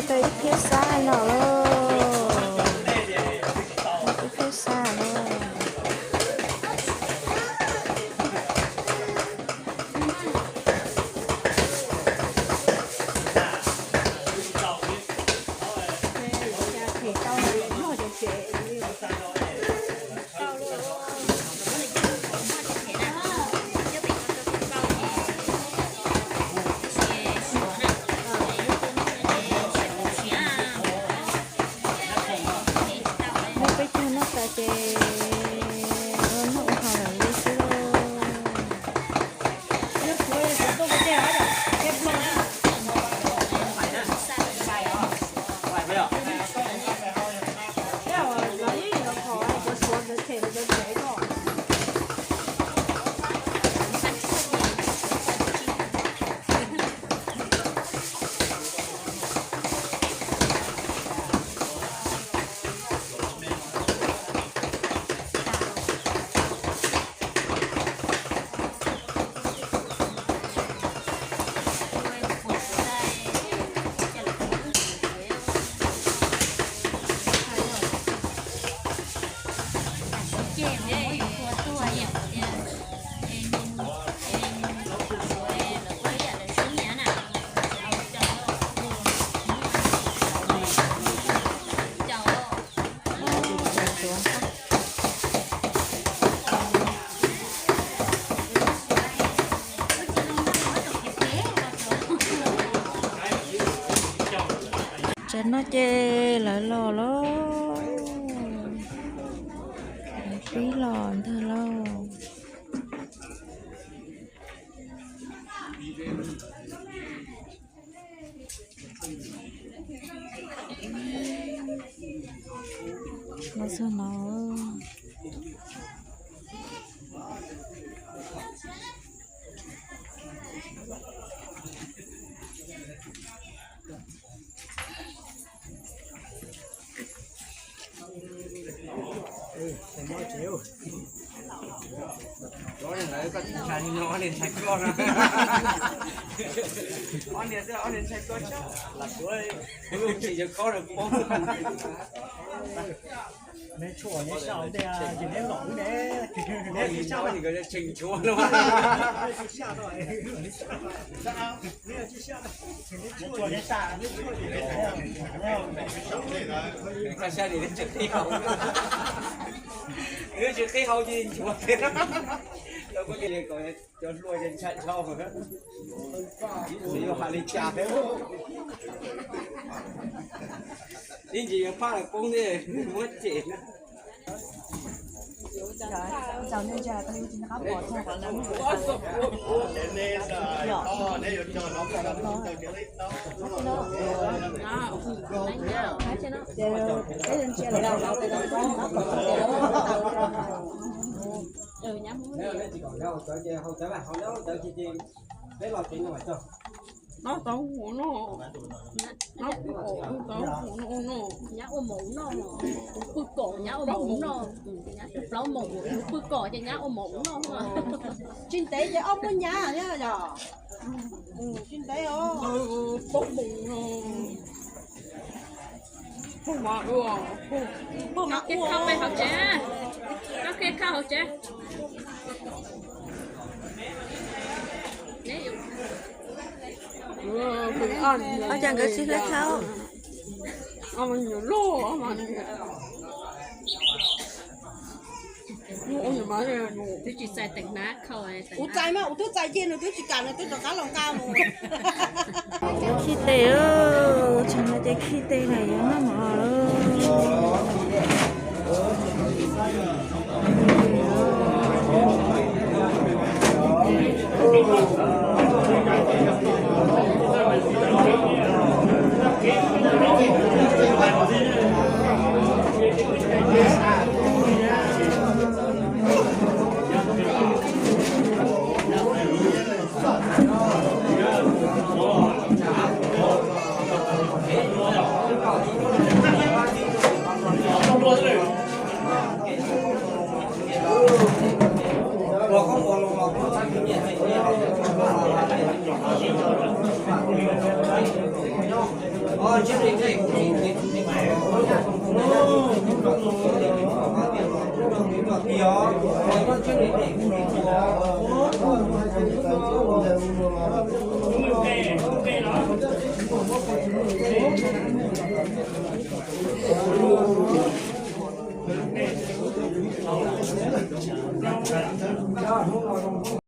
Tau ib phiab xab no lauj. Tau ib phiab xab lauj. Muab peb caug noj tas ces noj ua hauj lwm li xwb lauj. Tsam no ces lawv los lauj, lawv pib los ntag lauj. Los txog no. Ob niag ntawd koj tsis ntshai, ob niag ntshai koj no. Ob niag xwb ob niag ntshai koj tshaj. Tsis yog koj no poob. Neb tshuaj neb saj ntej ces neb los ne, neb tsis saj, neb tsis saj no. Neb tsis saj, neb tshuaj ces neb saj, neb tshuaj ces neb saj. Neb tshuaj ces neb saj, neb tshuaj ces neb saj. Neb tsis qhib hau ces nchuav. Cov hluas ces ntshai dhau. Ib txwm yuav hais li cas thiab. Ib ntsis yuav phaj lawm poob thiab, muab cem. Nyob tau hauv no, nyob tau hauv no, nyob ua mov ua noj, kuv pw kom nyob ua mov ua noj, nyob plaub moos kuv pw kom ces nyob ua mov ua noj. Tsis ntev ces ob muaj nyab thiab yom. Tsis ntev os. Plaub moos no. Pw mas ua, pw mas ua. Qhib qhau pem hauv tsev, qhib qhau hauv tsev. Ua cas nkawd tsis hlais khau? Twb tsis txais teem hnav khau. Kuv txais mas kuv twb txais ces nws twb tsis kam, nws twb rov qab los nqa mus. Khib tes, tsam no ces khib tes lawm yuav noj mov lawm.